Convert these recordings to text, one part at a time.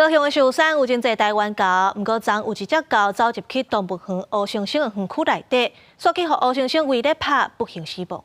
高雄的壽山有真濟台灣猴，毋過昨有一隻猴走入去動物園烏猩猩的園區內底，煞去予烏猩猩圍咧拍，不幸死亡。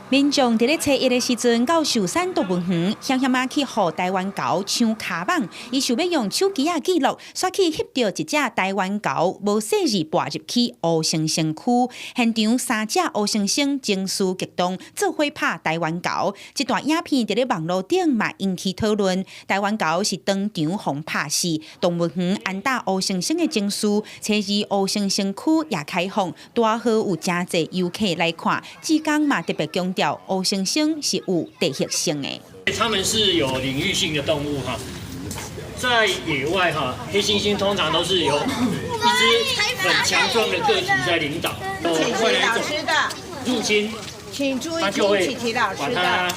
民眾佇咧初一的時陣到壽山動物園，險險仔去予台灣猴搶跤蠓，伊想欲用手機仔記錄，煞去翕著一隻台灣猴無細膩跋入去烏猩猩區，現場三隻烏猩猩情緒激動，做伙拍台灣猴。這段影片佇咧網路頂嘛引起討論。台灣猴是當場予拍死，動物園安搭烏猩猩的情緒，初二烏猩猩區也開放，拄好有誠濟遊客來看，志工嘛特別強調烏猩猩是有地域性的。它們是有領域性的動物哈，在野外哈，黑猩猩通常都是由一隻很強壯的個體在領導，外來種入侵，它就會把它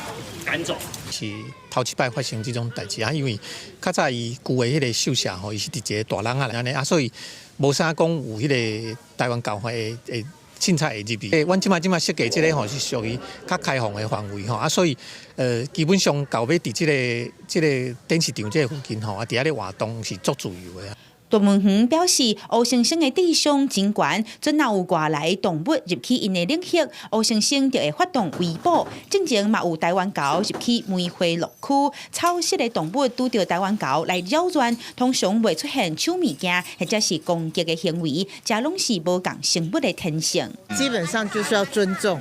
趕走。是頭一擺發生這種代誌啊，因為較早伊舊的彼個獸舍吼，伊是佇一個大籠仔按呢啊，所以無啥講有彼個台灣猴會會凊彩會入去。阮這擺這擺設計這個吼是屬於較開放的範圍吼啊，所以基本上猴欲佇這個展示場這個附近吼啊，佇遐咧活動是足自由的。動物園表示，烏猩猩的智商真懸，準若有外來動物入去𪜶的領域，烏猩猩就會發動圍捕。進前嘛有台灣猴入去梅花鹿區，草食的動物拄著台灣猴來擾亂，通常袂出現搶物件或者是攻擊的行為，這攏是無仝生物的天性。基本上就是要尊重。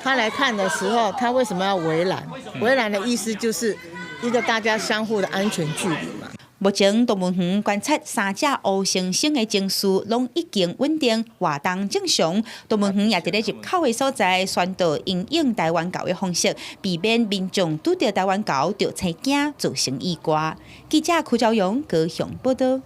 他來看的時候，他為什麼要圍欄？圍欄的意思就是一個大家相互的安全距離嘛。目前動物園觀察三隻烏猩猩的情緒攏已經穩定，活動正常。動物園也佇咧入口的所在宣導因應台灣猴的方式，避免民眾拄著台灣猴就青驚造成意外。記者柯昭陽高雄報道。